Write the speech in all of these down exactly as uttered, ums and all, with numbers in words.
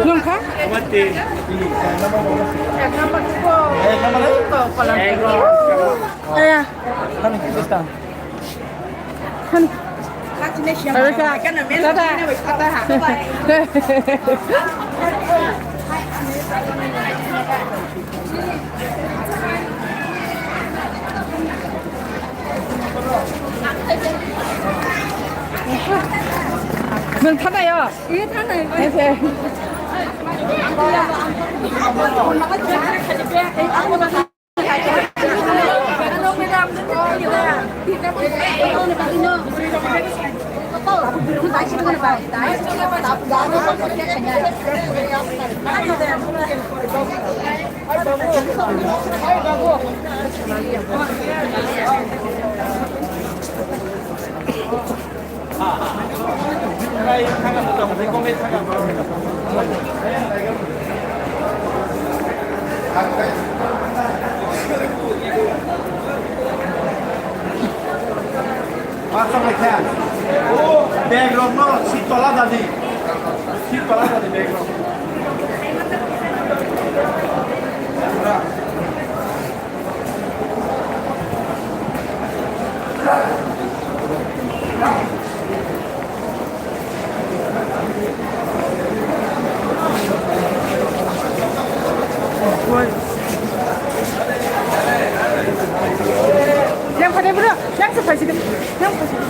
Nung kha? Aya. Nwng thanaio? Ee, thanaio. Masa mai kha. O bag rok no seat tola dadi. Seat tola dadi bag rok. Yang pada bro, yang sebelah sini. Yang sebelah sini.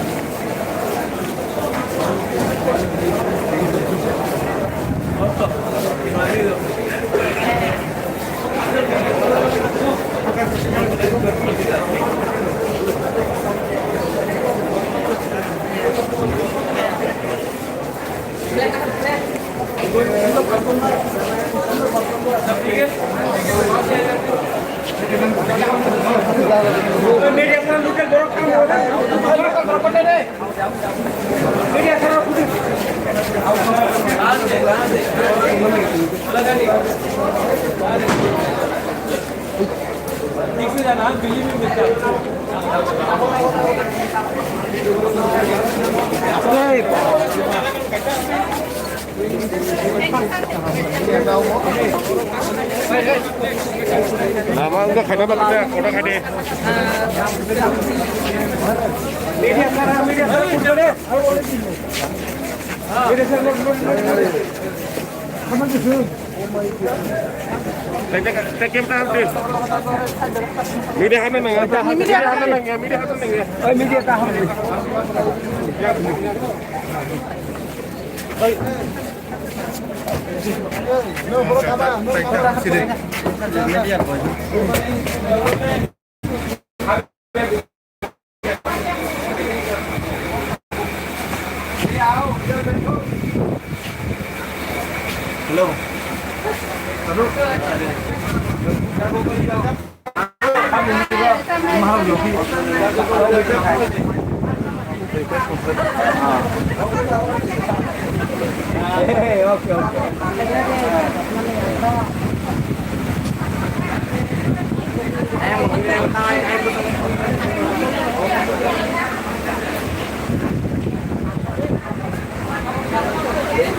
Lama wngkha khaina bagwi ta, kotor khaidi. Tei, tei, tei, camera hamdi. Media hano nangya, media hano nangya, media hano nangya. Oi, media ta hamdi. Hello. Hello.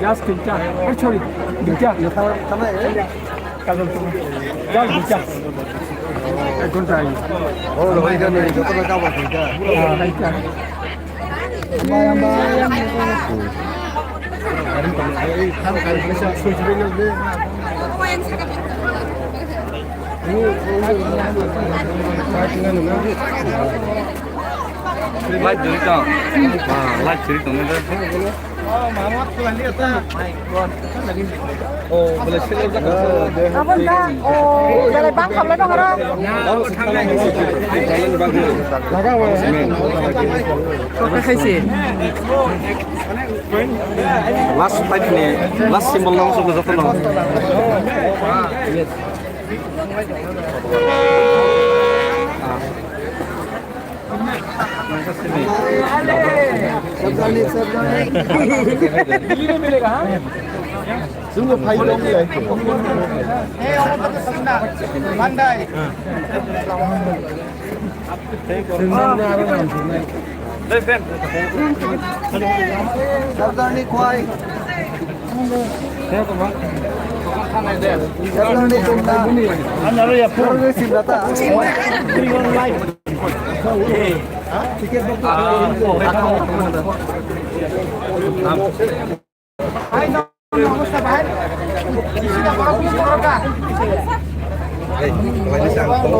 Gas tinta, eh, sorry, tinta. Kajol tu. Gas tinta. Ek ghonta ahi. Ah, tinta. Light joli tong. Ah, light joli tong. Abo na, o, belai bang khamlai bang aro. Kok khaisi. Last fight ni, last symbol nang soklo joto no.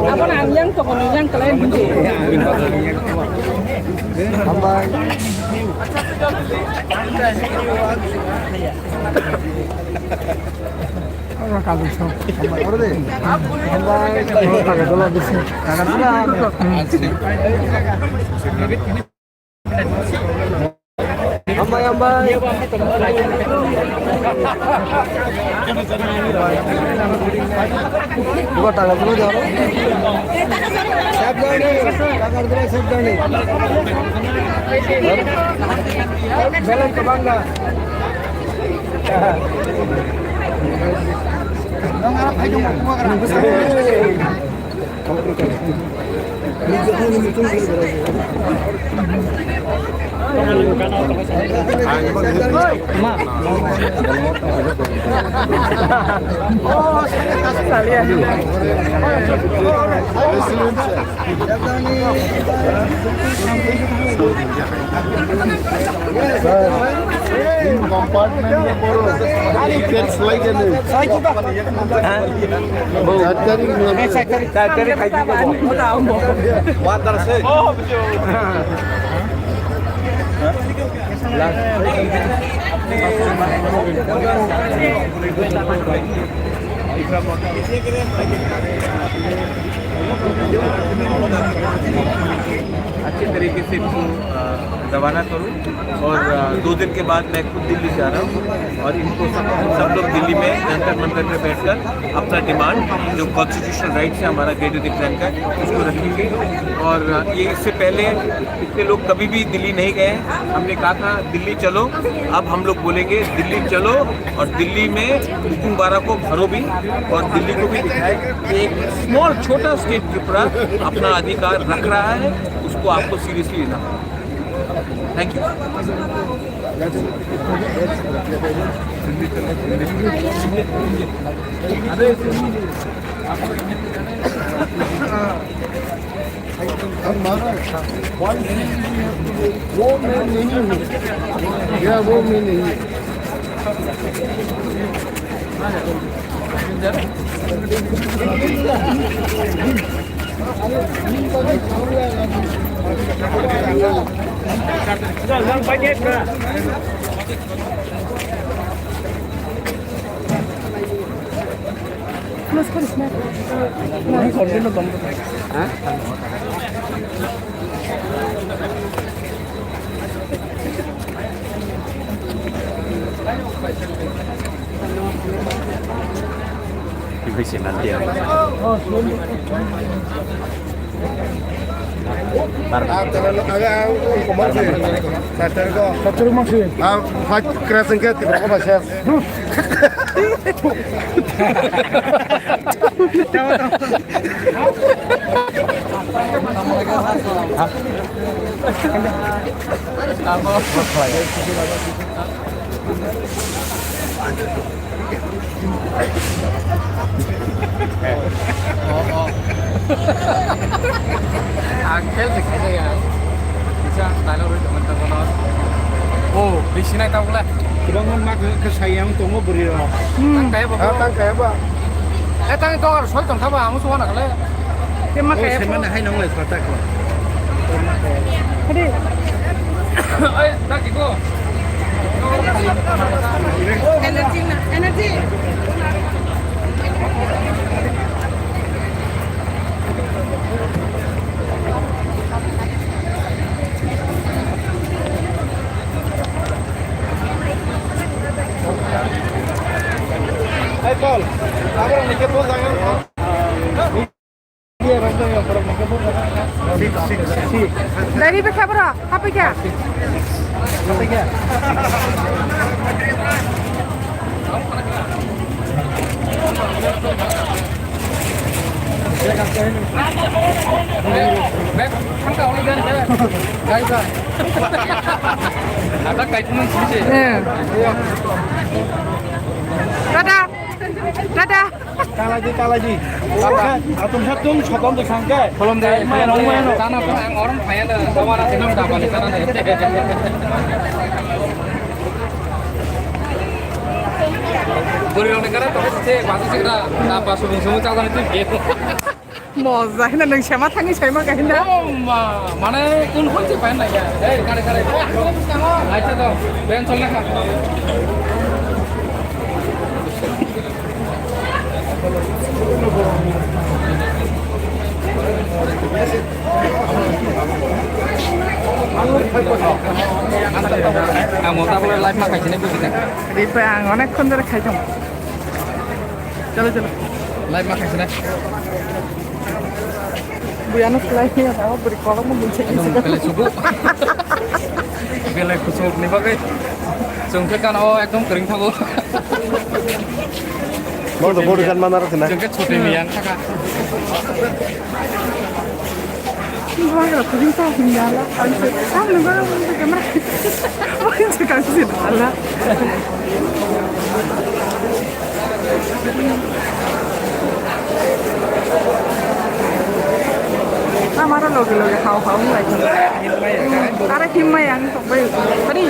Aboni ang yang toko no yang kalian bunyi. Hambai, hambai. Buka tangan dulu, jangan. Siap, jangan. Tangan dulu, siap, jangan. Belum ke bangga. Dong, arah, ayo, dong, buka, gerak. Compartment में पड़ो। Tickets लेके नहीं। चार तारीख में। चार तारीख खाई। वाटर से। अच्छे तरीके से इसको, अ, रवाना करूँ और, अ, दो दिन के बाद मैं खुद दिल्ली जा रहा हूँ और इनको सब, सब लोग दिल्ली में जंतर मंतर पे बैठकर अपना डिमांड, जो कॉन्स्टिट्यूशनल राइट्स है हमारा ग्रेटर दिल्ली का, उसको रखेंगे। और, अ, ये इससे पहले इतने लोग कभी भी दिल्ली नहीं गए हैं। हमने कहा था, "दिल्ली चलो।" अब हम लोग बोलेंगे, "दिल्ली चलो।" और दिल्ली में हुकुम बारा को भरो भी और दिल्ली को भी दिखाए कि एक स्मॉल, छोटा स्टेट त्रिपुरा अपना अधिकार रख रहा है, उसको आपको सीरियसली लेना पड़ेगा। Thank you. हमारा वो मैं नहीं हूँ। या वो मैं नहीं हूँ। Ang kel se khaijak ya. Bisa dialogue rwui tongmani tongmano. Oh, bisi nai tabuk le. Kwbangma ma khe, khe sayang tongo bwrwi rok. Hmm. Tang kaya ba. Ah, tang kaya ba. Eh, tang to ar soi tong thaba, ang suwa na kale. Te ma kaya. Oh, semana hai nong lai kota ko. Hadi. Ai, tak iko. Energy na, energy. Hey, Paul, abang ni ke Paul jangan. Dari bwkha bwrok, hapikha. Ada kaitung sih. Tada. Tada. Kalaji, kalaji. Atum sa tung sotom de sangke. Kolom de. Mai rong mai no. Sana pun ang orang kaya na, sama na senam dapat di sana na. Buri rong negara to se bahasa sih kita apa subung subung cakap itu game. Moja hina nung sama thangi sama kahina. Oh ma, mana kun kun sih pengen lagi. Eh, kare kare. Acha to, ben chol na kha. Ang mota bole live ma khaisini bujina. Ripe ang onek khon dore khaitong. Chalo chalo. Live ma khaisini. Buyano slai ni ata beri kolok mo bunche. Belai sugu. Belai kusuk ni bagwi. Chwng khe gana o ekdom kwrwng thago. Bo do bodo jan mana rok na. Chwng khe choti ni yang thaka. Bo ga kwrwng thago hinala. Ang se, ang nunggu nunggu kamera. Bo se kang se ala. Amaro loge loge hao hao wng lai. Are himma yang tongbai. Tadi.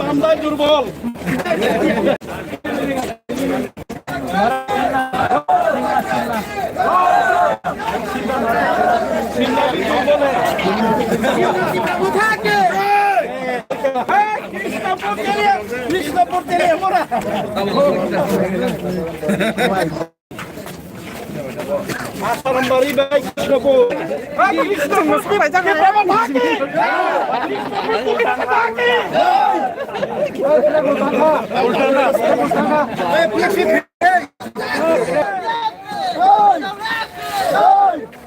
মামলায় দুর্বল। আসারামবাড়ি ভাই কৃষ্ণপুর।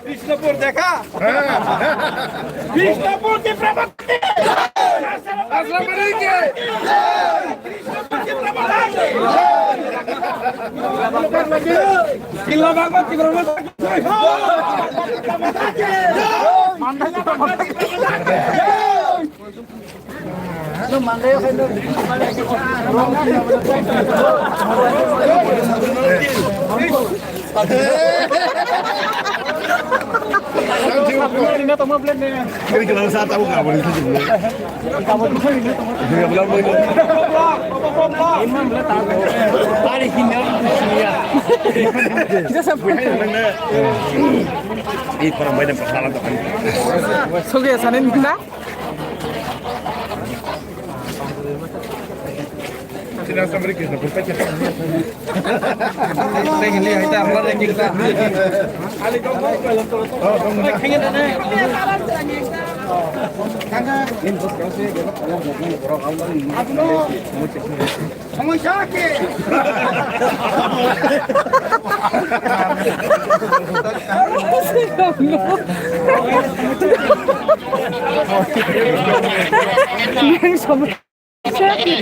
কৃষ্ণপুর দেখা। কৃষ্ণপুর কে প্রবর্তে। আসারামবাড়ি কে। Soge sanin na? সমস্যা কি?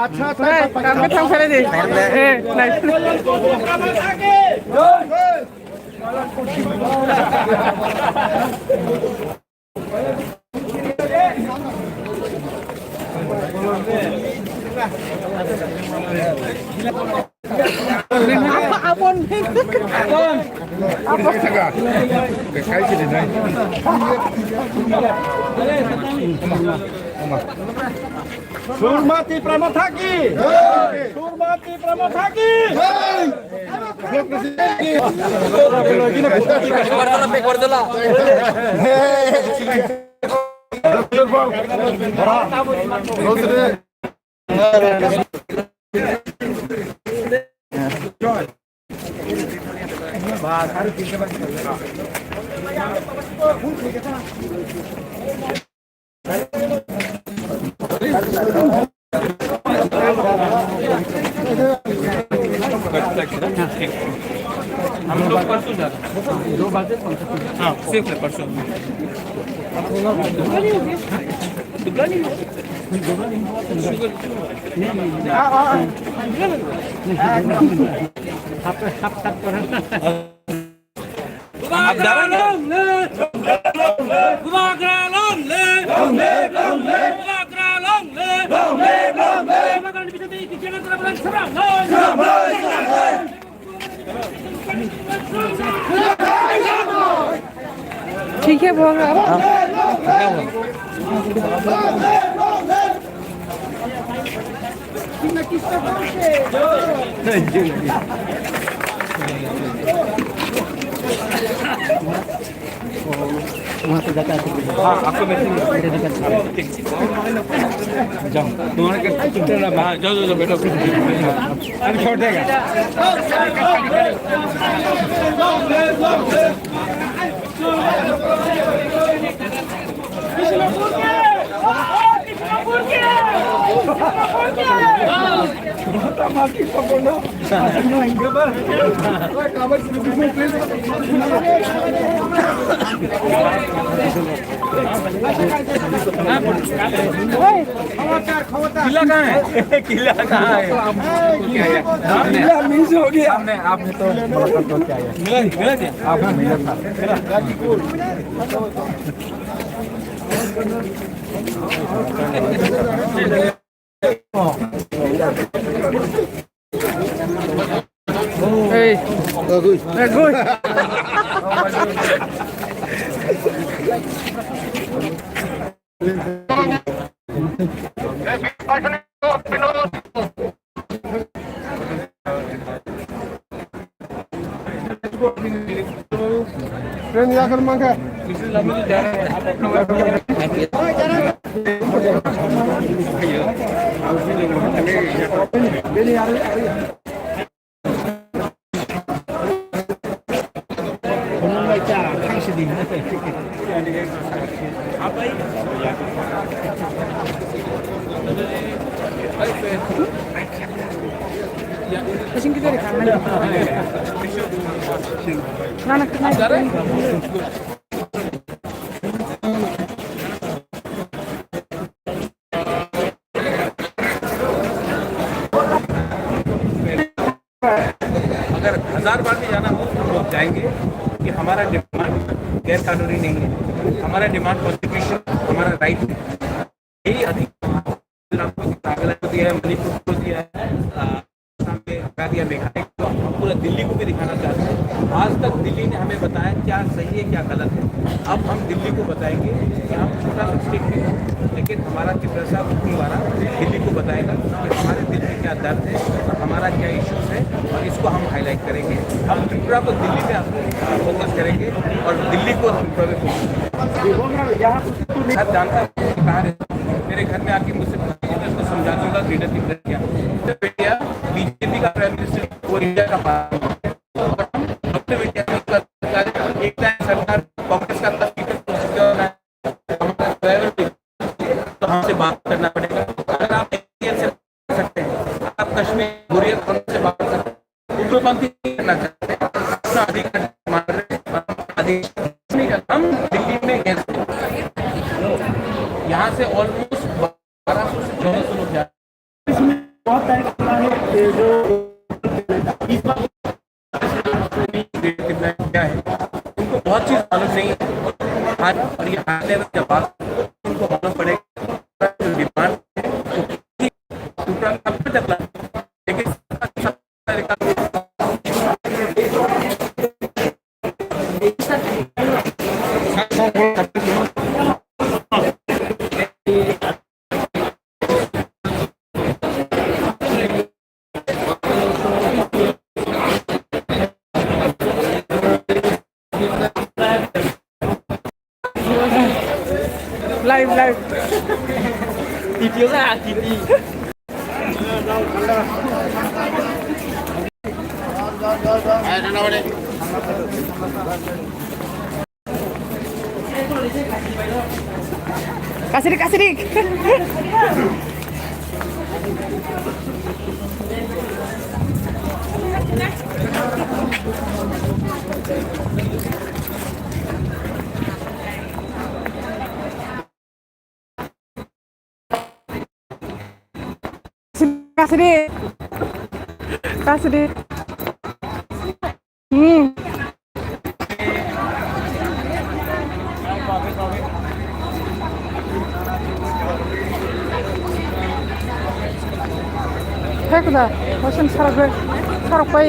আচ্ছা, আচ্ছা, ভাই, আচ্ছা, আচ্ছা, কামকে থাম ফেলে দে। এ, নাই। সুরমা ত্রিপুরা মাতা কি? সুরমা ত্রিপুরা মাতা কি? हम लोग परसों जा रहे हैं। दो बजे पहुंचे। हाँ, सेफ है परसों। दुबला नहीं हो गया? दुबला नहीं हो गया? शुगर। आप, आप, आप, आप। Bubagra long live! Bubagra long live! Bubagra long live! Bubagra ni bisingtwi twi channel kora bwlai srang noi! ठीक है, बहुत। वहाँ पे जाता है। हाँ, आपको मैं जाओ। तुम्हारे के, हाँ, जाओ, जाओ, जाओ, बैठो। अभी छोड़ देगा। किला कहाँ है? किला कहाँ है? किला मिस हो गया। आपने, आपने तो मुलाकात करके आया। मिला, मिला क्या? आपने मिला था। Hey. Bagus. Bagus. अगर हजार बार भी जाना हो तो लोग जाएंगे कि हमारा डिमांड गैर कानूनी नहीं है, हमारा डिमांड कॉन्स्टिट्यूशन, हमारा राइट है। यही अधिकार आपको दिया है, मणिपुर को दिया है, अ, आसाम में हटा दिया, मेघालय को, हम पूरा दिल्ली को भी दिखाना चाहते हैं। आज तक दिल्ली ने हमें बताया क्या सही है, क्या गलत है। अब हम दिल्ली को बताएंगे कि हम छोटा सा स्टेट है, लेकिन हमारा तिपरा सा उठने वाला दिल्ली को बताएगा कि हमारे दिल में क्या दर्द है, हमारा क्या इश्यूज है, और इसको हम हाईलाइट करेंगे। हम त्रिपुरा को दिल्ली में फोकस करेंगे और दिल्ली को हम त्रिपुरा में फोकस करेंगे। सब जानता हूँ कि कहाँ रहता हूँ। मेरे घर में आके मुझसे पूछिए, मैं उसको समझा दूंगा ग्रेटर तिब्बत क्या। तो बेटिया, बीजेपी का प्राइम मिनिस्टर वो इंडिया का पार्टी है। और हम अपने इंडिया में उसका सरकार, एकता है सरकार, कांग्रेस का तब टिकट तो सिक्योर होना है। हमारा ट्रैवल तो हमसे बात करना पड़ेगा। अगर आप एनसीएल से कर सकते हैं, आप कश्मीर बोरियत से बात कर सकते हैं, उग्रपंथी नहीं करना चाहते, अपना अधिकार मांग रहे हैं, अपना अधिकार नहीं करना। हम दिल्ली में गए थे, यहाँ से ऑलमोस्ट बारह सौ से चौदह सौ लोग जा रहे हैं। इसमें बहुत टाइम लगता है, ये जो इस बार कितना क्या है, उनको बहुत चीज मालूम नहीं है। आज और ये हाई लेवल जब बात, उनको मालूम पड़ेगा, जो डिमांड है, वो कितनी टोटल कब तक ला-, लेकिन Live, live. Video lah, T V. Kasrik, kasrik. Kasri. Kasri. Hmm. Hai kuda, wasan sarok bai, sarok bai.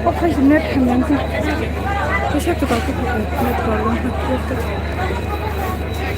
Kok hai net hamyang sih. Bisa tuh kalau net problem.